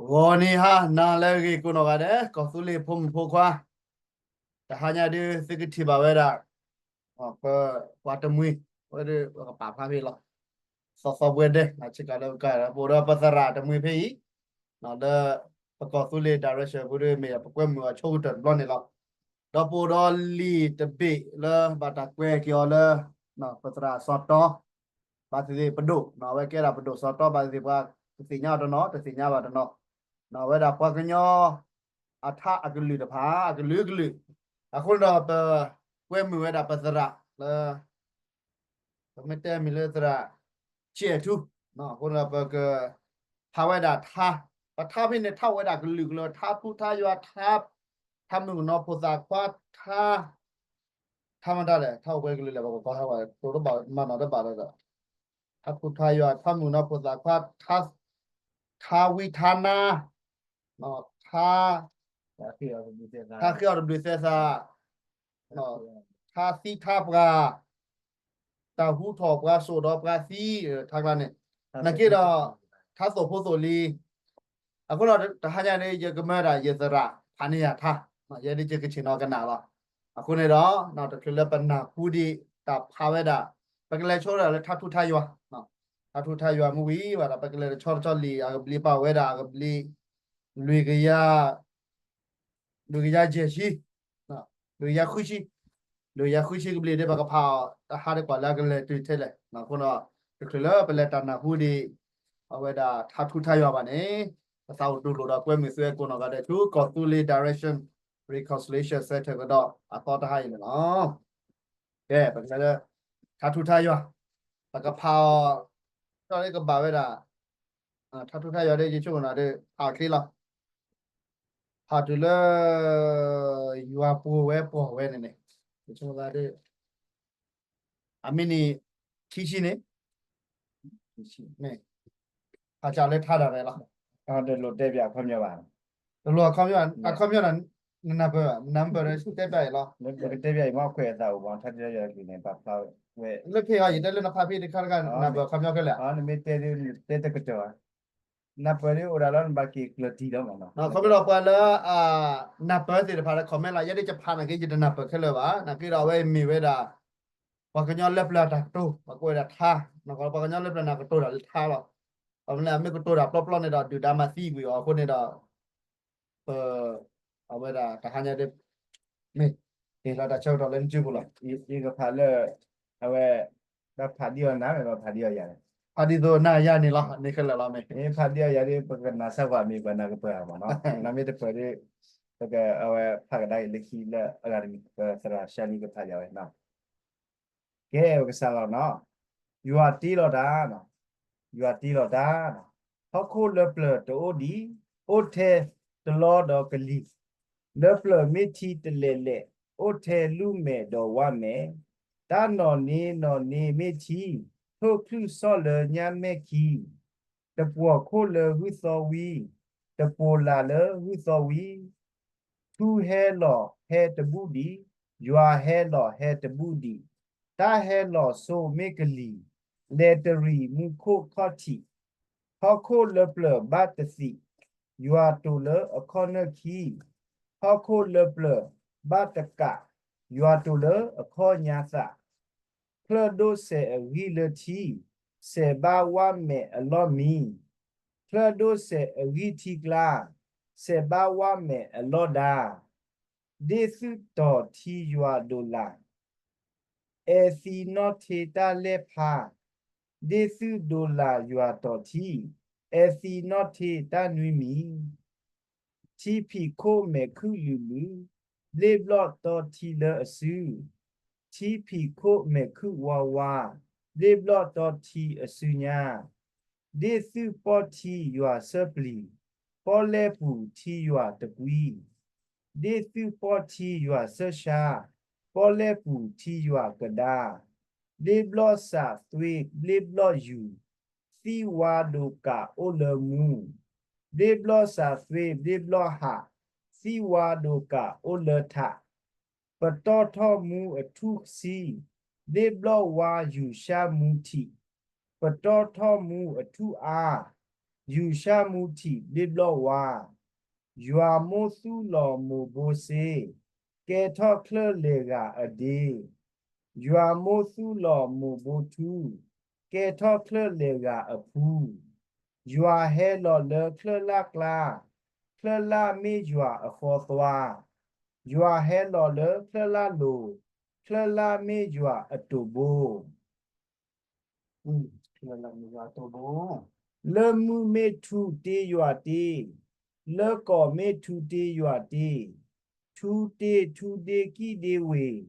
ဂီၤနံၤဟါနၤလၢအဂ့ၤကိးနီၢ်ဂၤဒဲး ကီၢ်သူလ့ၤဖိမုၣ်ဖိခွါ, တဟါညါဒုးသုကထံၣ်ဘၣ်ဝဲဒၣ် ပပှၤတမှံၤ ဝဲဒၣ်ပကပာ်ဖျါဖဲအံၤလီၤ. သီသီပှဲၤဒဲး ဆ့ကၤလၢပက ပအိၣ်ဒီးပသရၣ်တမှံၤဖဲအံၤ လၢပကီၢ်သူလ့ၤ direction ဖိဒုးမ့ၢ်ဒီးပကွဲမုာ်အဆိကတၢၢ်တဘျီန့ၣ်လီၤ. ဒီးပအိၣ်ဒီးလံာ်တဘ့ၣ်လၢဘၣ်တၢ်ကွဲးက့ၤအီၤလၢ ပသရၣ်စီၤတီ ဘၣ်သ့ၣ်သ့ၣ်ပဒိၣ် အဝဲကဲဒၣ်ပဒိၣ်စီၤတီ ဘၣ်သ့ၣ်သ့ၣ်ပှၤကသ့ၣ်ညါအီၤတနီၤ တသ့ၣ်ညါဘၣ်တနီၤ, အဝဲဒၣ်ပှၤကညီအထါအကလုာ်တဖၣ် အကလုာ်ကလုာ်, အဃိန့ၣ်ဒီးပကွဲမုာ်ဝဲဒၣ်ပသရၣ်လၢ ပမ့ၢ်တဲမံၤလၢသရၣ် ဆံးအဲၣ်ထူ, အဃိန့ၣ်ဒီးပက ထါဝဲဒၣ်ထါ, ပထါဖဲန့ၣ် ထါအိၣ်ဝဲဒၣ်ကလုာ်ကလုာ် ထါထူထါယွၤ ထါ ထါမုၣ်ကနီၤဖိသၣ်ခွါ ထါ ထါမတၤလဲၣ် ထါအိၣ်ဝဲကလုာ်လဲၣ် ပကကီထါဝဲ တိၢ်တဘၣ်မၤနီၣ်တဘၣ်လၢၤဒီး ထါထူထါယွၤ ထါမုၣ်ကနီၤဖိသၣ်ခွါ ထါ ထါဝံထါနါ ထါ ထါဃ့အီၣ်တဘျုးသဲသး ထါသံထါပှၢ် တၢ်ဟူထီၣ်ပှၤစိာ်ဒီးပှၤသံ ထါကျါန့ၣ် နာ်က့ဒီး ထါသိၣ်ဖိသိၣ်လံၤ အဃိဒီးတဟါညါန့ၣ် ယကမၢဒၣ်ယသရၣ်ဖးန့ၢ်ယၤထါ, ယဲဒၣ်ယကဆ့ၣ်နီၤကနၣ်လီၤ. အဃိန့ၣ်ဒီး တချုးလၢပနၢ်ဟူဒံးတၢ်ဖးဝဲဒၣ် ပကလဲၤဆိဒၣ်လၢထါထူထါယွၤ, ထါထူထါယွၤမူဝံၤဘၣ်ဒီး ပကလဲၤတဆီတဆီလံာ် အကဘျံးပာ်ဝဲဒၣ်အကဘျံး လွံၢ်ကယၤ လွံၢ်ကယၤယဲၢ်ဆံ လွံၢ်ကယၤဃုဆံ လွံၢ်ကယၤဃုဆံကဘျံးဒ်ပကဖးအီၤ တဟါတကွၢ်လၢအကလဲၤတုၤထဲလဲၣ်. အဃိဒီး တချုးလၢပလဲၤတၢ်နၢ်ဟူဒံး အဝဲဒၣ်ထါထူထါယွၤဘၣ်န့ၣ် ပသးအိၣ်တူၢ်လိာ်ဒီးကွဲမုာ်သုဝဲကိးနီၢ်ဂၤဒဲးဆူ ကီၢ်သူလ့ၤ Direction Reconciliation Center ကဒီးအသီတဟါအံၤန့ၣ်လီၤ. ကဲ ပကလဲၤလၢ ထါထူထါယွၤ ပကဖးအီၤ ဒီးကဘၣ်ဝဲဒၣ် ထါထူထါယွၤဒ်ယဆိကမိၣ်နၤဒီး ဖးချ့လီၤ. ဖးတုၤလၢ ယွၤပှိၤဝဲပှီၢ်ဝဲန့ၣ်န့ၣ် ယဆိကမိၣ်သးဒီး အမ့ၢ်န့ၣ် ခံဆံန့ၣ် ဖးကၢ်လၢထါဒၣ်ရဲၣ်လီၤ. တလိၣ်တဲပၠးအခီပညီဘၣ်. တလိၣ်အခီပညီ အခီပညီဒီး နနၢ်ပၢၢ် နနၢ်ပၢၢ်ဒီး ဆူၣ်တဲပၠးအံၤလီၤ. ပကတဲပၠးအံၤ မ့ၢ်ခွဲးအသးအိၣ်ဘၣ် ထါထူထါယွၤတကလုာ်န့ၣ် ပာ်ဖျါဝဲ လၢဖဲအံၤ ယတဲလၢနဖးဖဲတခါတခါ နနၢ်ပၢၢ်အခီပညီခဲလၢာ်ဧါ. နမ့ၢ်တဲ တဲတကတၢၢ်ဘၣ် နၢ်ပၢၢ်ဒ်အိၣ်ဒၣ်လီၤ နဘၣ်က့ၤကျၢၤတံၢ်လီၤမးနီၤ. ခီဖျိလၢပှၤလၢ နၢ်ပၢၢ်သ့ၣ်တဖၣ်လၢ comment လီၤ ယဲဒၣ်ယဖးနာ်က့ ယတနၢ်ပၢၢ်ခဲလၢာ်ဘၣ် နာ်က့ဒီးအဝဲမ့ၢ်ဝဲဒၣ် ပှၤကညီလၢပျၢၤတၢ်ကတိၤ ပှၤကိးဝဲဒၣ်ထါ ပှၤကညီလၢပျၢၤန့ၣ်ကတိၤတၢ်လၢထါလီၤ. အမ့ၢ်ကတိၤတၢ်ပျီပျီန့ၣ်ဒီး ဒုၣ်ဒါမၤသံကွံာ်အီၤအဃိန့ၣ်ဒီး ပ အဝဲဒၣ်တဟါညါဒီး မ့ၢ် က့ၤလီၤတၢ်ဆၢကတီၢ်လၢနစုပူၤလီၤ. ယကဖးလၢ အဝဲ ဘၣ်ဖးဒံးအီၤနၤ မ့ၢ်ဘၣ်ဖးဒံးအီၤယၤန့ၣ် ဖးဒံးသိးနၤယၤန့ၣ်လီၤ န့ၣ်ခဲလၢာ်လီၤမ့ၢ် မ့ၢ်ဖးဒံးအီၤယၤဒီး ပကနၢ်ဆါကွၢ်မ့ၢ်ပှၤနၢ်ကပၢၢ်ဧါမးနီၤ နမ့ၢ်တပၢၢ်ဒီး ပက အဝဲဖးကဒါက့ၤလၢခံလၢအဂၤတမံၤ ပသရၣ်ရှါလံကဖးယၤဝဲနီၤ ကဲ ပကစးလီၤနီၤ ယွၤတ့လီၤတၢ်, ယွၤတ့လီၤတၢ်, ဟီၣ်ခိၣ်လၢပျၢၤတအိၣ်ဒံး, အိၣ်ထဲတလီဒီးကလံၤ, လၢပျၢၤမ့ၢ်ထံတလဲာ်လဲာ်, အိၣ်ထဲလူၣ်မဲာ်ဒီးဝါမဲာ်, တၢ်နီၣ်န့ၢ်နီၣ်န့ၢ်မ့ၢ်ထံ, ထိၣ်ချုၣ်စီၣ်လၢညါမဲၢ်ခံ, တပှီၤခိၣ်လၢဂုၢ်သီဝံၤ, တပိၤလၢ်လၢဂုၢ်သီဝံၤ, ထူဟဲလီၤဟဲတဘူၣ်ဒံး, ယွၤဟဲလီၤဟဲတဘူၣ်ဒံး, တၢ်ဟဲလီၤဆိမ့ၢ်ကလံၤ, လဲၤတရံးမူခိၣ်ခီၣ်ထံး, ဟီၣ်ခိၣ်လၢပျၢၤဘၣ်တသံး, ယွၤတိာ်လၢအခီၣ်နၢၣ်ခံ, ဟီၣ်ခိၣ်လၢပျၢၤဘၣ်တကး, ယွၤတိာ်လၢအခီၣ်ညါသး ဖျၢၣ်ဒိၣ်စဲးအဂံၢ်လၢထံ, စဲးဘၣ်ဝါမဲာ်အလီၢ်မံ, ဖျၢၣ်ဒိၣ်စဲးအဂံၢ်ထံကျါ, စဲးဘၣ်ဝါမဲာ်အလီၢ်ဒါ, ဒ့ၣ်သုၣ်တီၤထံယွၤဒိးလၢ်, အဲၣ်သံနီၣ်ထ့တၢ်လဲၢ်ဖး, ဒ့ၣ်သုၣ်ဒိးလၢ်ယွၤတီၤထံ, အဲၣ်သံနီၣ်ထ့တၢ်နွံမံၤ ထံဖံးခိၣ်မဲာ်ခုၣ်လုာ်လုာ်, ဘျ့ဘျီၣ်တီထံလၢအစု, ထံဖံးခိၣ်မဲာ်ခုၣ်ဝါဝါ, ဘျ့ဘျီၣ်တီထံအစုညါ, ဒ့ၣ်သုၣ်ပီၢ်ထံယွၤဆၢပျံၤ, ပီၣ်လဲၣ်ပူၤထံယွၤတကွံ, ဒ့ၣ်သုၣ်ပီၢ်ထံယွၤဆၢၡါ, ပီၣ်လဲၣ်ပူၤထံယွၤကဒါ, ဘျ့ဘျီၣ်စးသွ့ဘျ့ဘျီၣ်ယူၤ, သံၣ်ဝါဒိးကးအိၣ်လၢမူ, ဘျ့ဘျီၣ်စးသွ့ဘျ့ဘျီၣ်ဟး, သံၣ်ဝါဒိးကးအိၣ်လၢထး, ပတီၢ်ထီၣ်မူအထူၣ်ဆံ, ဘျ့ဘျီၣ်ဝါယူၤၡါမူထံး, ပတီၢ်ထီၣ်မူအထူၣ်အါ, ယူၢ်ၡါမူထံးဘျ့ဘျီဝါ, ယွၤမိၢ်သူၣ်လီၤမိၢ်ဘိစ့, ကဲထီၣ်ချၢၣ်လဲၤဂၤအဒ့, ယွၤမိၢ်သူၣ်လီၤမိၢ်ဘိထူ, ကဲထီၣ်ချၢၣ်လဲၤဂၤအဖူ, ယွၤဟဲလီၤလၢချၢၣ်လၢ်ကျါ, ချၢၣ်လၢ်မ့ၢ်ယွၤအဃီသွါ, ယွၤဟဲလီၤလၢချၢၣ်လၢ်လိၤ, ချၢၣ်လၢ်မ့ၢ်ယွၤအတိာ်ဘိ လၢမုၢ်မ့ၢ်ထူတ့ယွၤတ့, လၢကီၢ်မ့ၢ်ထူတ့ယွၤတ့, ထူတ့ထူဒ့ကံၣ်ဒ့ဝ့ၢ်,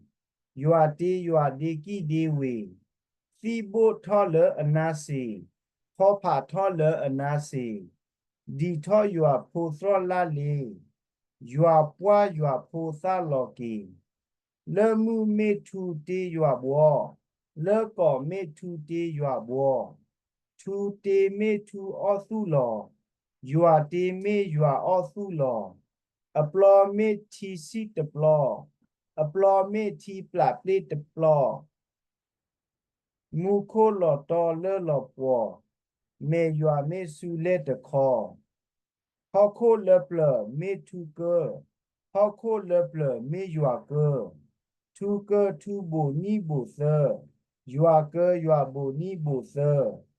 ယွၤတ့ယွၤဒ့ကံၣ်ဒ့ဝ့ၢ်, သံၣ်ဘိၣ်ထီၣ်လၢအနါစ့ၢ်, ဖီဖးထီၣ်လၢအနါစ့ၢ်, ဒံးထီၣ်ယွၤဖိသြီၣ်လၢ်လ့, ယွၤပှၢ်ယွၤဖိသၣ်လီၤက့ၤ လၢမုၢ်မ့ၢ်ထူတ့ယွၤဘှီ, လၢကီၢ်မ့ၢ်ထူတ့ယွၤဘှီ, ထူတ့မ့ၢ်ထူအီၣ်သူၣ်လီၤ, ယွၤတ့မ့ၢ်ယွၤအီၣ်သူၣ်လီၤ, အပျီမ့ၢ်ထံဆံၣ်တပျီ, အပျီမ့ၢ်ထံပျးပျ့တပျီ, မူခိၣ်လီၤတီလၢလီၤပှီၤ, မဲာ်ယွၤမ့ၢ်စူၤလဲၢ်တခီ, ဟီၣ်ခိၣ်လၢပျၢၤမ့ၢ်ထူကၢ, ဟီၣ်ခိၣ်လၢပျၢၤမ့ၢ်ယွၤကၢ, ထူကၢထူဘိၣ်နံၣ်ဘိၣ်သၢ, ယွၤကၢယွၤဘိၣ်နံၣ်ဘိၣ်သၢ,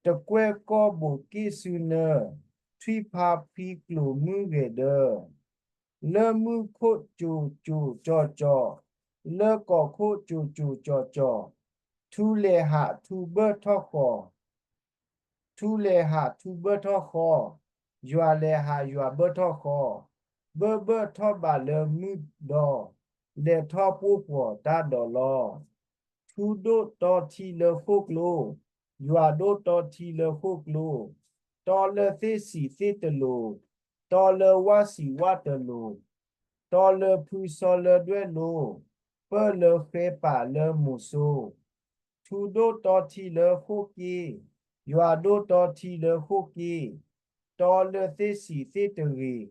တကွဲၢ်ကီၢ်ဘိၣ်က့ၣ်ဆူနၢ, ထွံၣ်ဖါဖှံကျိၤမုၢ်ဂဲၤဒၢ လၢမူခိၣ်ကၠိၤကၠိၤကၠီၤကၠီၤ, လၢကီၢ်ခိၣ်ကၠိၤကၠိၤကၠီၤကၠီၤ, ထူလဲၤဟးထူဘၢၣ်ထီၣ်ဃီ, ထူလဲၤဟးထူဘၢၣ်ထီၣ်ဃီ, ယွၤလဲၤဟးယွၤဘၢၣ်ထီၣ်ဃီ, ဘၢၣ်ဘၢၣ်ထီၣ်ဘးလၢမုၢ်ဒီ, လဲၤထီၣ်ပှိၢ်ပှီၤတၢ်ဒီးလီၤ. ထူဒိၣ်တီထံလၢဃိၣ်ကျိ, ယွၤဒိၣ်တီထံလၢဃိၣ်ကျိ, တီလၢသ့ၣ်စံၣ်သ့ၣ်တလိၤ, တီလၢဝၣ်စံၣ်ဝၣ်တလိၤ, တီလၢဖုစီလၢဒွဲၣ်လိၤ, ပၢၢ်လၢဃဲပာ်လၢမိၤစိ, ထူဒိၣ်တီထံလၢဃိၣ်က့, ယွၤဒိၣ်တီထံလၢဃိၣ်က့, တီလၢသ့ၣ်စံၣ်သ့ၣ်တဂ့ၤ,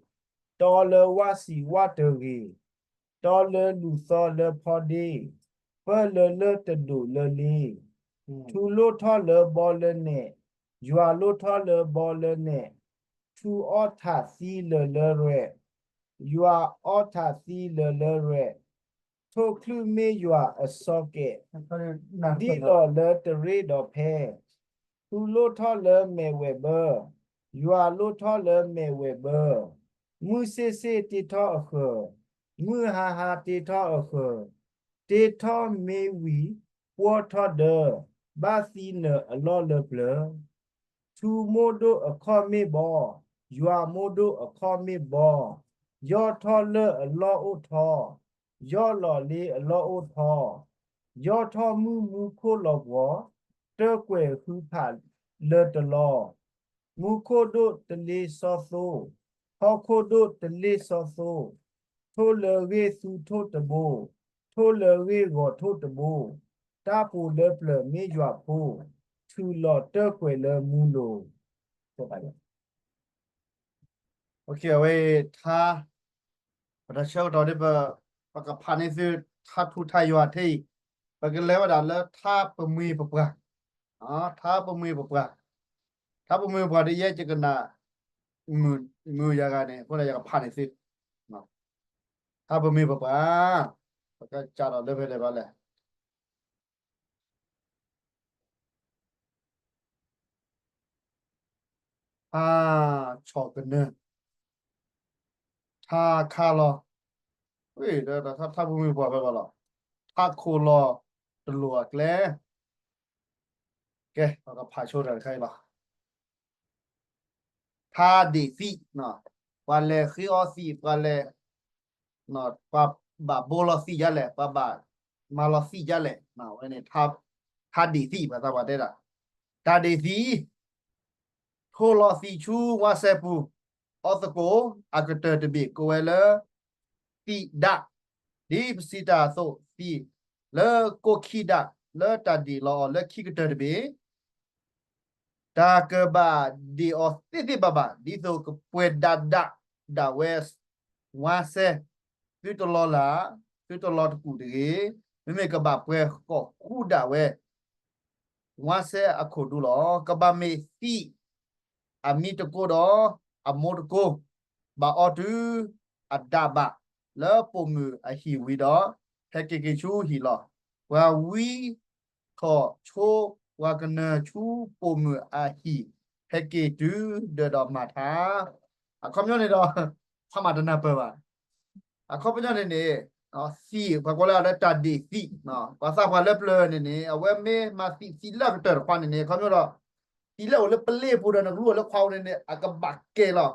တီလၢဝၣ်စံၣ်ဝၣ်တဂ့ၤ, တီလၢလူၢ်သီလၢဖီဒ့, ပၢၢ်လၢလၢၢ်တဒိၣ်လၢလ့, ထူလိၣ်ထီၣ်လၢဘီလၢနဲး, ယွၤလိၣ်ထီၣ်လၢဘီလၢနဲး, ထူအီၣ်ထးသံလၢာ်လၢရဲး, ယွၤအီၣ်ထးသံလၢာ်လၢရဲး, ထိၣ်ချုၣ်မ့ၢ်ယွၤအစီကဲး, ဒ်လီၤလၢတရ့ဒီးဖဲ, ထူလိၣ်ထီၣ်လၢမဲာ်ဝဲၢ်ဘၢ, ယွၤလိၣ်ထီၣ်လၢမဲာ်ဝဲၢ်ဘၢ, မုၢ်ဆ့ၣ်ဆ့ၣ်တ့ထီၣ်အဃၢၤ, မုၢ်ဟါဟါတ့ထီၣ်အဃၢၤ, တ့ထီၣ်မ့ၢ်ဝံၤ, ပှီၢ်ထီၣ်ဒၢ, ဘၣ်သံနၢၤအလီၢ်လၢပျၢၤ ထူမိၢ်ဒိၣ်အခီၣ်မ့ၢ်ဘီ, ယွၤမိၢ်ဒိၣ်အခီၣ်မ့ၢ်ဘီ, ယီၢ်ထီၣ်လၢၢ်အလီၢ်အိၣ်ထီ, ယီၢ်လီၤလ့အလီၢ်အိၣ်ထီ, ယီၢ်ထီၣ်မုၢ်မူခိၣ်လီၤပှီၤ, တၢၢ်ကွဲၤဃုဖးလၢတလီၢ် မူခိၣ်ဒိၣ်တလ့ၣ်စီသိ, ဟီၣ်ခိၣ်ဒိၣ်တလ့ၣ်စီသိ, ထိၣ်လၢဂ့ၢ်သူထိၣ်တဘိ, ထိၣ်လၢဂ့ၢ်ဂီၤထိၣ်တဘိ, တၢ်ပူၤလၢပျၢၤမ့ၢ်ယွၤဖိ, ထုးလီၤတၢၢ်ကွဲၤလၢမူလိၤ. အဝဲ ထါ ပတၢ်ဆၢကတီၢ်ဒ်ပ ပကဖးန့ၢ်သု ထါထူထါယွၤထဲအံၤ, ပကလဲၤဝဲဒၣ်လၢထါပမှံၤပပှၢ်, ထါပမှံၤပပှၢ်, ထါပမှံၤပပှၢ်ဒ်ယဲယကနၣ် မုာ်ယၤဂၤန့ၣ် အဃိန့ၣ် ယကဖးန့ၢ်သု, ထါပမှံၤပပှၢ်, ပကစးထီၣ်လၢဖဲလဲၣ်ဘၣ်လဲၣ် ထါဆီၣ်ကနၢ, ထါခါလီၤ, ဝဲဒီးထါပမှံၤပှၢ်ဖဲဘၣ်လီၤ, ထါခိၣ်လီၤတလိၤအကျဲ, ကဲ ပကဖးဆိတၢ်တခါအံၤလီၤ. ထါဒ့ၣ်သံး, ပှၤလဲၤဃ့အီသံး, ပှၤလဲၤ, ပှၤဘၣ်ဘိလီၤသံးဒ်လဲၣ်, ပှၤဘၣ်မၤလီၤသံးဒ်လဲၣ်, ဝဲန့ၣ် ထါဒ့ၣ်သံး ပှၤသးပှၢ်တဲဒၣ်, တၢ်ဒ့ၣ်သံး ထိၣ်လီၤသံးဆူဝါစဲပူၤ, အီသကိးအကတၢၢ်တဘ့ၣ်ကိးဝဲလၢ သံးဒး, ဒ်ပစံးတၢ်အသိး သံးလၢကိၣ်ခံဒး, လၢတၢ်ဒ့ၣ်လီၤအီၤလၢခံကတၢၢ်တဘ့ၣ် တၢ်ကဘၣ်ဒ့ၣ်အီၤသ့သ့ဘၣ်ဘၣ် ဒ်သိးကပှဲၤဒးဒးဒၣ်ဝဲ ဝါစဲ သုတလီၤလၢ်, သုတလီၤတကူၣ်တဂ့ၤ, မ့မ့ၢ်ကဘၣ်ပှဲၤဃီၣ်ဃူဒၣ်ဝဲ ဝါစဲအခိၣ်ဒူလီၤ. ကဘၣ်မ့ၢ်သံး အမံတကိးဒီးအမိၢ်တကိး ဘၣ်အီတုၤအဒးဘၣ်လၢပိာ်မုၣ်အဟံၣ်ဝံၤဒီး ဟဲက့ၤက့ၤဆူဟံၣ်လီၤ. ပှၤဝံထီၣ်ဆိပှၤကနၢၤဆူပိာ်မုၣ်အဟံၣ် ဟဲက့ၤတုၤဒၢးဒီးမၤထါ အခီပညီန့ၣ်ဒီး ဖးမးတနၢ်ပၢၢ်ဘၣ်. အခီပညီန့ၣ်န့ၣ် သံး ပှၤကိးလၢအလၢတၢ်ဒ့ၣ်သံး ပှၤသးပှၢ်လၢပျၢၤန့ၣ်န့ၣ် အဝဲမ့ၢ်မၤသံးသံးလၢအကတၢၢ်တခီန့ၣ်န့ၣ် အခီပညီဒီး သံးလၢအိၣ်လၢပလ့ပူၤဒီးနကလူလၢခွါဝဲန့ၣ်န့ၣ် အကဘၣ်ကဲလီၤ.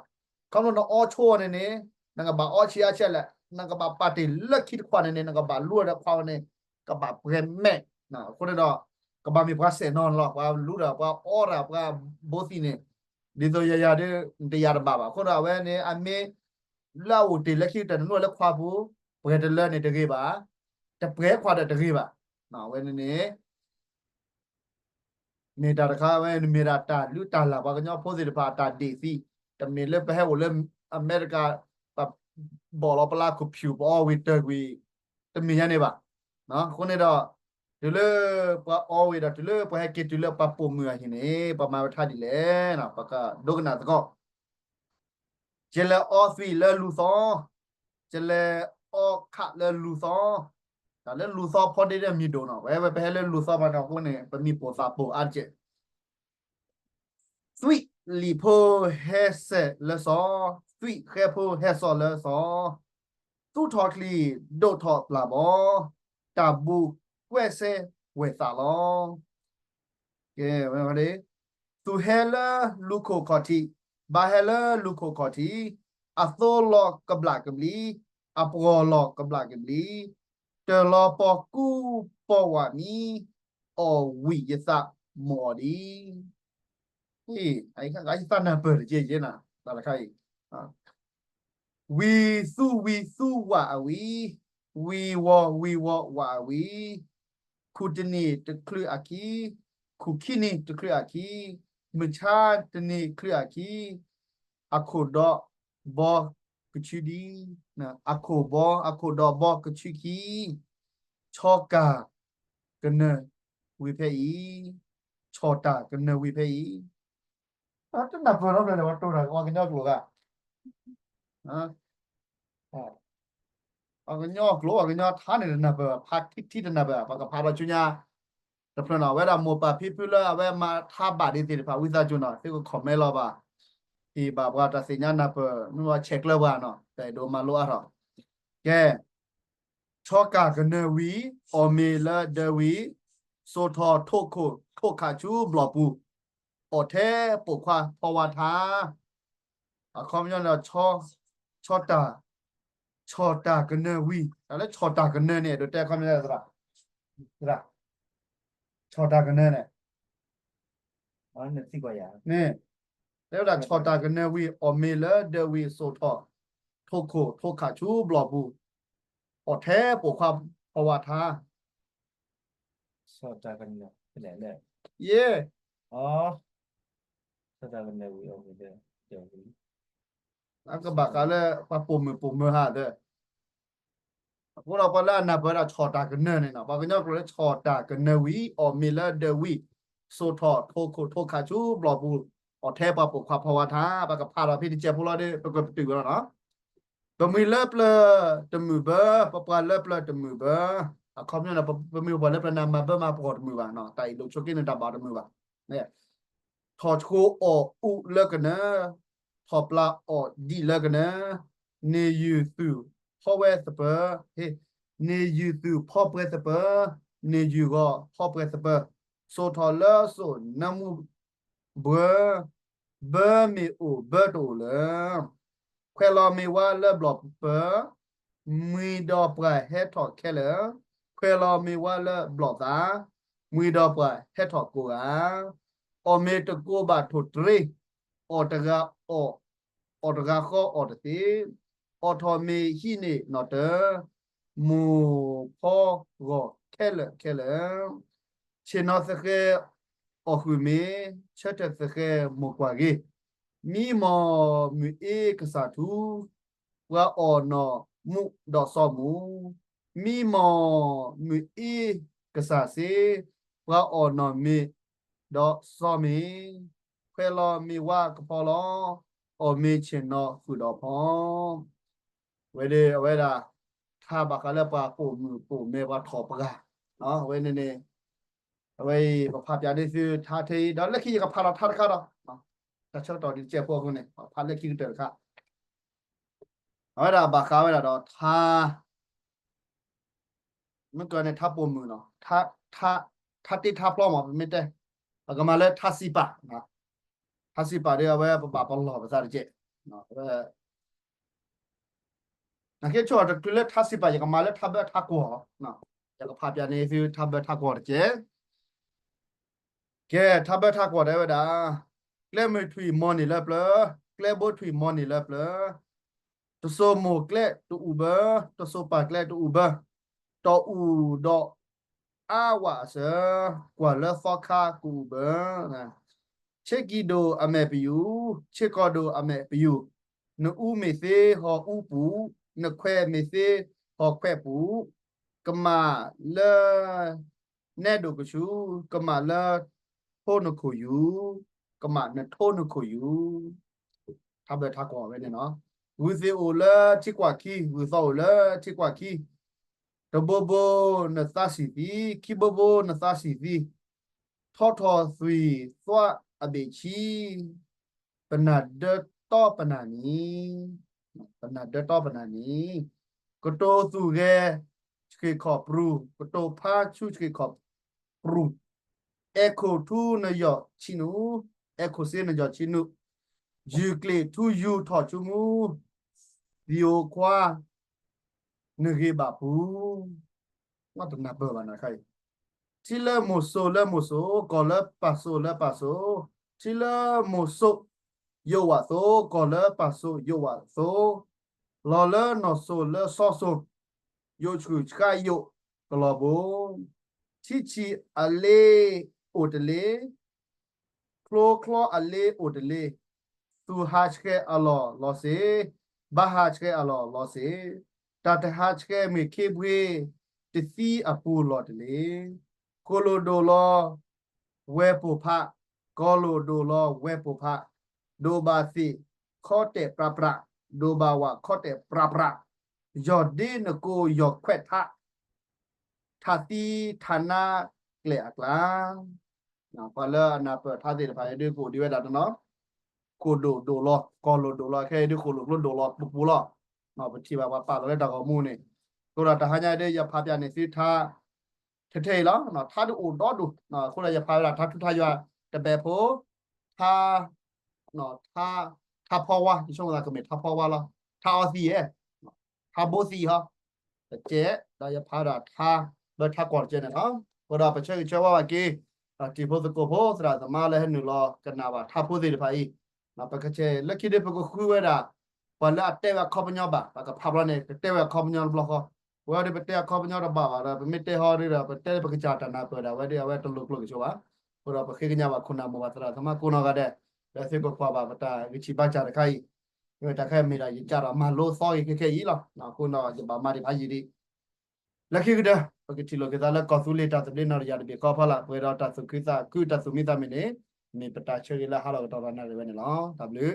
ခီဖျိနအီဆိဝဲန့ၣ်န့ၣ် နကဘၣ်အီဆံးအါဆံးလဲၣ် နကဘၣ်ပာ်တ့ၢ်လၢခံတခွးန့ၣ်န့ၣ် နကဘၣ်လူဒီးခွါဝဲန့ၣ် ကဘၣ်ပှဲၤမဲာ်. အဃိန့ၣ်ဒီး ကဘၣ်မ့ၢ်ပှၤစဲးနီၤလီၤ ပှၤလူဒီးပှၤအီဒီးပှၤဘိသံးန့ၣ် ဒ်သိးယၤယၤဒီး နတယၤတဘၣ်ဘၣ်. အဃိဒီးအဝဲန့ၣ် အမ့ၢ် လၢအအိၣ်တ့ၢ်လၢခံကတၢၢ်နလူလၢခွါပူၤ ပှဲၤတလၢန့ၣ်တဂ့ၤဘၣ်, တပှဲၤခွါဒီးတဂ့ၤဘၣ်. အဝဲန့ၣ်န့ၣ် မ့ၢ်တၢ်တခါဝဲ မ့ၢ်ဒၣ်တၢ်လုၢ်တၢ်လၢ်ပှၤကညီဖိသ့ၣ်တဖၣ်အတၢ်ဒ့ၣ်သံး, တမ့ၢ်လၢပဟဲအိၣ်လၢအမဲရကၤ ပဘီၣ်လီၤပလါ computer ပအီဝံၤတၢ်ကွံာ် တမ့ၢ်ညါန့ၣ်ဘၣ်. အဃိန့ၣ်ဒီး တုၤလၢပှၤအီဝံၤဒီး တုၤလၢပှၤဟဲက့ၤတုၤလၢပှၤပိာ်မုၣ်အဟံၣ်န့ၣ် ပှၤမၤဝဲထါဒ်လဲၣ်, ပကဒိကနၣ်သကိး ကလဲၤအီသွံၣ်လၢလူၤသီ, ကလဲၤအီခးလၢလူၤသီ, တၢ်လၢလူၤသီဖီဒ့ဒီးမံၤဒိၣ်နီၤ, ပဝဲပဟဲလၢလူၤသီမးနီၤ အဃိန့ၣ် ပမံၤပိာ်သးပိာ်အါတက့ၢ်. သွံၣ်လံာ်ဖိဟဲစဲးလၢစီၤ, သွံၣ်ဃဲဖိဟဲစိာ်လၢစီၤ, သူၣ်ထီၣ်ချံဒိၣ်ထီၣ်ပျၢ်ဘီ, တၢ်ဘူးကွဲးစဲဝဲၢ်သးလီၤ. ကဲ, သူၣ်ဟဲလၢလူၤခိၣ်ခီၣ်ထံး, ဘါဟဲလၢလူၤခိၣ်ခီၣ်ထံး, အသိလီၤကဘျၣ်ကဘျံး, အပှီၢ်လီၤကဘျၣ်ကဘျံး, တၢၢ်လီၤပီၢ်ကူပီၢ်ဝးမံ, အီၣ်ဝံၣ်ယသးမိၢ်အီၣ်ဒံး. ယသးနၢ်ပၢၢ်တက့ၢ်, တၢ်တခါအံၤ ဝံၤသူဝံၤသူဝးအဝံၤ, ဝံၤဝီၤဝံၤဝီၤဝးအဝံၤ, ခူၣ်တနံၤတချုးအခံ, ခူၣ်ခံနံၤတချုးအခံ, မုၢ်ဆါတနံၤချုးအခံ, အခိၣ်ဒီဘီကဆူဒံ, အခိၣ်ဘီ အခိၣ်ဒီဘီကဆူခံ, ဆီၣ်တၢ်ကနၢၤဝံၤဖဲအံၤ, ဆီၣ်တၢ်ကနၢၤဝံၤဖဲအံၤ. တနၢ်ပၢၢ်နီတဘျီန့ၣ် ပှၤတိၢ်တၢ်ပှၤကညီကျိာ်ဂၤ, ပှၤကညီကျိာ် ပှၤကညီထါန့ၣ်တနၢ်ပၢၢ်ဘၣ်, ဖးထံထံတနၢ်ပၢၢ်ဘၣ်, ပှၤကဖးဒီးဆူညါတဖျၢၣ်နီၤ, အဝဲဒၣ်မိၢ်ပၢ်ဖံဖုလၢအဝဲမၤထါဘၣ်ဒ်သ့ၣ်တဖၣ် ဝံသးစူၤနီၤ သုက comment လီၤဘၣ်, ဟ့ၣ်ဘၣ်ပှၤတၢ်သ့ၣ်ညါနၢ်ပၢၢ် မ့ၢ်ဝဲဆဲးကျၢပှၤနီၤ တၢ်အဲၣ်ဒိးမၤလိအါထီၣ်. ကဲ, ဆီၣ်တၢ်ကနၢၤဝံၤ အီၣ်မ့ၤလၢဒၢးဝံၤ, စိာ်ထီၣ်ထိၣ်ခိၣ်ထိၣ်ခးဆူဘျီၣ်ပူၤ, အိၣ်ထဲပိာ်ခွါဖီဝါထါ. အခီပညီန့ၣ်ဒီး ဆီၣ်တၢ်, ဆီၣ်တၢ်ကနၢၤဝံၤ, တၢ်လၢဆီၣ်တၢ်ကနၢၤန့ၣ် အဲၣ်ဒိးတဲအခီပညီသရၣ်, ဆီၣ်တၢ်ကနၢၤန့ၣ် န့ၣ်, တဲဝဲဒၣ်ဆီၣ်တၢ်ကနၢၤဝံၤ အီၣ်မ့ၤလၢဒၢးဝံၤ စိာ်ထီၣ်ထိၣ်ခိၣ်ထိၣ်ခးဆူဘျီၣ်ပူၤ, အိၣ်ထဲပိာ်ခွါဖီဝါထါ. ယဲၢ်, အကဘၣ်ဃးလၢပှၤပိာ်မုၣ်ပိာ်မၢၤဟါဒီး အဃိဒီးပှၤလၢအနၢ်ပၢၢ်ဒၣ်ဆီၣ်တၢ်ကနၢၤန့ၣ်နီၤ, ပှၤကညီကျိာ်လၢဆီၣ်တၢ်ကနၢၤဝံၤ အီၣ်မ့ၤလၢဒၢးဝံၤ စိာ်ထီၣ်ထိၣ်ခိၣ်ထိၣ်ခးဆူဘျီၣ်ပူၤ, အိၣ်ထဲပှၤပိာ်ခွါဖီဝါထါ, ပကဖးဒီးဖဲတစဲးဖိလီၤဒီး ပကပတုာ်ဝဲလီၤနီၤ. ပမှံၤလၢပျၢၤတမုာ်ဘၢ, ပပှၤလၢပျၢၤတမုာ်ဘၢ, အခီပညီန့ၣ် ပမ့ၢ်ပှၤလၢပျၢၤန့ၣ် မၤဘၢမၤပှီၢ်တမုာ်ဘၣ်နီၤ, တၢ်အံၤလိာ်ဆိးက့န့ၣ်တၢ်ဘၣ်တမုာ်ဘၣ်. ထီၣ်ဆိအီၣ်အူလၢကနၢၤ, ထီၣ်ပျၢ်အီၣ်ဒံးလၢကနၢၤ, န့ၢ်ယုၢ်သုးဖီဝဲသပၢၤ, န့ၢ်ယုၢ်သုးဖီပှဲၤသပၢၤ, န့ၢ်ယုၢ်ဂီၤဖီပှဲၤသပၢၤ, စိာ်ထီၣ်လၢစိာ်နၢမူဘှၢ, ဘၢမ့ၢ်အိၣ်ဘၢတအိၣ်လၢၤ. ခွဲးလီၤမ့ၢ်ဝါလၢဘျီၣ်ပၢၤ, မှံၤဒီးပှၢ်ဟဲထီၣ်ခဲလၢာ်, ခွဲးလီၤမ့ၢ်ဝါလၢဘျီၣ်သး, မှံၤဒီးပှၢ်ဟဲထီၣ်ကိးဂၤ, အီၣ်မ့ၤတကိးဘၣ်ထိၣ်တြ့, အီၣ်တဂၤအီၣ်, အီၣ်တဂၤဃီအီၣ်တသ့, အီၣ်ထီၣ်မ့ၤဟံးန့ၢ်နီၣ်တၢၤ, မိၢ်ဖီဂီၢ်ခဲလၢာ်ခဲလၢာ်, ဆ့ၣ်နီၤသဃဲၤအီၣ်ဃုာ်မ့ၤ, ဆၢထၢၣ်သဃဲၤမိၢ်ကွၢ်ဂ့ၤ, မံမီၢ်မုၢ်အ့ကစၢ်ထူ, ပှၤအီၣ်နီၢ်မူဒီးစီမူၤ, မံမီၢ်မုၢ်အ့ကစၢ်စ့, ပှၤအီၣ်နီၢ်မ့ၤဒီးစီမ့ၤ, ခွဲး ခွဲးလီၤမ့ၢ်ဝါကဖီလီၤ, အီၣ်မ့ၢ်ဆ့ၣ်နီၤဃုာ်ဒီးဖီ ဝဲဒၣ် အဝဲဒၣ် ထါဘၣ်ဃးလၢပှၤပိာ်မုၣ်ပိာ်မဲပှၤထီၣ်ပှၢ်, အဝဲန့ၣ်န့ၣ် အဝဲအံၤ ပဖးပၠးန့ၢ်သုထါထဲအံၤ ဒီးလၢခံယကဖးလီၤထါတခါဒီး တၢ်ဆၢကတီၢ်ဒ်တကဲးဖိအဃိန့ၣ် ပဖးလၢခံကတၢၢ်တခါ အဝဲဒၣ်ဘၣ်ဃးဝဲဒၣ်ဒီးထါ မ့ၢ်ကန့ၣ်ထါပိာ်မုၣ်နီၤ, ထါတ့ထါဖျီမး ပမ့ၢ်တဲ ပကမၤလၢထါစံးပာ်, ထါစံးပာ်ဒီး အဝဲပဘၣ်ပလီၢ်ပသးတကဲး, အဝဲ နက့ဆိၣ်တချုးလၢထါစံးပာ် ယကမၤလၢထါဘၢထါကွီၢ်, ယကဖးပၠးန့ၢ်သုထါဘၢထါကွီၢ်တကဲး, ကဲ ထါဘၢထါကွီၢ်တဲဝဲဒၣ်, ကျဲမုၢ်ထွံၣ်မီၤန့ၢ်လၢပျၢၤ, ကျဲဘိထွံၣ်မီၤန့ၢ်လၢပျၢၤ, တစိၤမိၢ်ကျဲတအူၣ်ဘၢ, တစိၤပၢ်ကျဲတအူၣ်ဘၢ, တီၢ်အူၣ်ဒီးအါဝးအစၢၤ, ကွၢ်လၢသီခါကအူၣ်ဘၢ, ဆ့ကံၢ်ဒိၣ်အမဲာ်ပယူာ်, ဆ့ကီၢ်ဒိၣ်အမဲာ်ပယူာ်, နအူမ့ၢ်သ့ဟီၣ်အူပူၤ, နခွဲးမ့ၢ်သ့ဟီၣ်ခွဲးပူၤ, ကမၣ်လၢ နဲဒိၣ်ကဆူၣ်, ကမၣ်လၢထိနခိၣ်ယူာ်, ကမၣ်နထိနခိၣ်ယူာ်, ထါဘၢထါကွီၢ်ဝဲန့ၣ်လီၤ. ဂုၢ်သ့ၣ်အိၣ်လၢထံကွၢ်ခံ, ဂုၢ်သီအိၣ်လၢထံကွၢ်ခံ, တဘိဘိနသးဆံၣ်သံ, ခံဘိဘိနသးဆံၣ်သံ, ထီထီၣ်သွံၣ်သွးအဘ့ၣ်ဆံ ပနၢ်ဒၢတီပနၢ်နံၤ, ပနၢ်ဒၢတီပနၢ်နံၤ, ကတိၤသူၣ်ဂဲၤဆှ့ၣ်ခီၣ်ပြူၤ, ကတိၤဖးဆူဆှ့ၣ်ခီၣ်ပြူၤ, အဲၣ်ခိၣ်ထူနယီၢ်ဆံနူာ်, အဲၣ်ခိၣ်စ့နယီၢ်ဆံနူာ်, ယုၢ်ကျ့ၣ်ထူယူၤထီၣ်ဆူမူ, သံၣ်ဧိၤခွါ နဂ့ၤဘၣ်ပူၤ, တနၢ်ပၢၢ်ဘၣ်နခါအံၤ, ထံလၢမိၢ်စိၤလၢမိၢ်စိၤ, ကီၢ်လၢပၢ်စိၤလၢပၢ်စိၤ, ထံလၢမိၢ်စိၤယိးဝးသိ, ကီၢ်လၢပၢ်စိၤယိးဝးသိ, လီၤလၢနီၢ်စိၤလၢစီၤစိၤ, ယိးဆှုၣ်ဆှါယိးကလီၤဘိ, ထံဆံးအလ့အိၣ်တလ့ ချိချီအလ့အိၣ်တလ့, သူၣ်ဟးဆှဲးအလီၢ်လီၤစ့, ဘၣ်ဟးဆှဲးအလီၢ်လီၤစ့, တၢ်တဟးဆှဲးမ့ၢ်ခ့ပှ့ၤ, တသံအပူၤလီၢ်တလ့, ကိၣ်လိၣ်ဒိၣ်လီၤဝဲပိာ်ဖး, ကီၢ်လိၣ်ဒိၣ်လီၤဝဲပိာ်ဖး, ဒိၣ်ဘၣ်သ့ၣ်ခီတဲာ်ပြးပြး, ဒိၣ်ဘၣ်ဝၣ်ခီတဲာ်ပြးပြး, ယီၢ်ဒ့နကိယီၢ်ခွဲးထး ထးသံထးနါကျဲအကျါ, ပှၤလၢအနၢ်ပၢၢ်ထါသ့ၣ်တဖၣ်အံၤဒုးကအိၣ်ဒံးဝဲဒၣ်တနီၤ, ကိၣ်ဒိၣ်ဒိၣ်လီၤ, ကီၢ်လိၣ်ဒိၣ်လီၤ, ခဲအံၤဒုးဃိၣ်လိၣ်ကျိဒိၣ်လီၤပူၤပူၤလီၤ, ပထံၣ်ဘၣ်ပှၤပာ်လီၤလၢတၢ်ဂီၤမူန့ၣ်, အဃိဒီးတဟါညါဒုးယဖးပၠးန့ၢ်သုထါ ထဲထဲအံၤလီၤ, ထါဒုးအိၣ်ဒီဒူၣ်, အဃိဒီးယဖးဝဲဒၣ်ထါထူထါယွၤတဘဲဖိ, ထါ ထါ ထါဖီဝါ, ယဆိကမိၣ်သးကမ့ၢ်ထါဖီဝါလီၤ, ထါအီသံးဧဲ, ထါဘိသံးဟီ, တကဲး, ဒီးယဖးဒၣ်ထါဘၢထါကွီၢ်တကဲးန့ၣ်လီၤ. အဃိဒီးပဆၢဂ့ၤဆၢဝါဘၣ်က့ၤ တံၤဖိသကိးဖိသရၣ်သမါလၢဟဲနုာ်လီၤကနၣ်ဘၣ်ထါဖိသ့ၣ်တဖၣ်အံၤ, ပကဆဲးလၢခံဒုးပကဃုဝဲဒၣ် ပှၤလၢအတဲဝဲအခီပညီဘၣ်, ပကဖးဘျီန့ၣ် ပတဲဝဲအခီပညီတဘျီဃီ, ပဝဲဒၣ်ပတဲအခီပညီတဘၣ်ဘၣ်ဒီး ပမ့ၢ်တဲဟီဒုးဒီး ပတဲပကစၢ်တၢ်နၢ်ပၢၢ်ဒၣ်ဝဲဒၣ် အဝဲတလိၤကျိၤကဆိးဘၣ်. အဃိဒီးပဃ့ကညးဘၣ်ခိၣ်နၢ်မိၢ်ပၢ်သရၣ်သမါ ကိးနီၢ်ဂၤဒဲး လၢသုကကွၢ်ဘၣ်ပတၢ်ဂံၢ်ဆံးဘါစၢ်တခါအံၤ, တၢ်ခဲအံၤမ့ၢ်ဒၣ်ယကးဒီးမၤလိသီဂ့ၤခဲခဲအံၤလီၤ. အဃိဒီးယဘၣ်မၤဒံးဖးယံာ်ဒံး လၢခံကတၢၢ် ပကထံၣ်လိာ်က့ၤသးလၢကီၢ်သူလ့ၤတၢ်သဘျ့နီၢ်တယၢ်တဘ့ၣ်ဃီဖီလာ် ပှဲၤဒီးတၢ်သူၣ်ခုသးခု တၢ်သူၣ်မံသးမံန့ၣ် မ့ၢ်ပတၢ်ဆၢဂ့ၤလၢဟါလီၤကတီၢ်ဒီးနၣ်ရံၣ်ဝဲန့ၣ်လီၤ. တၢ်ဘျုး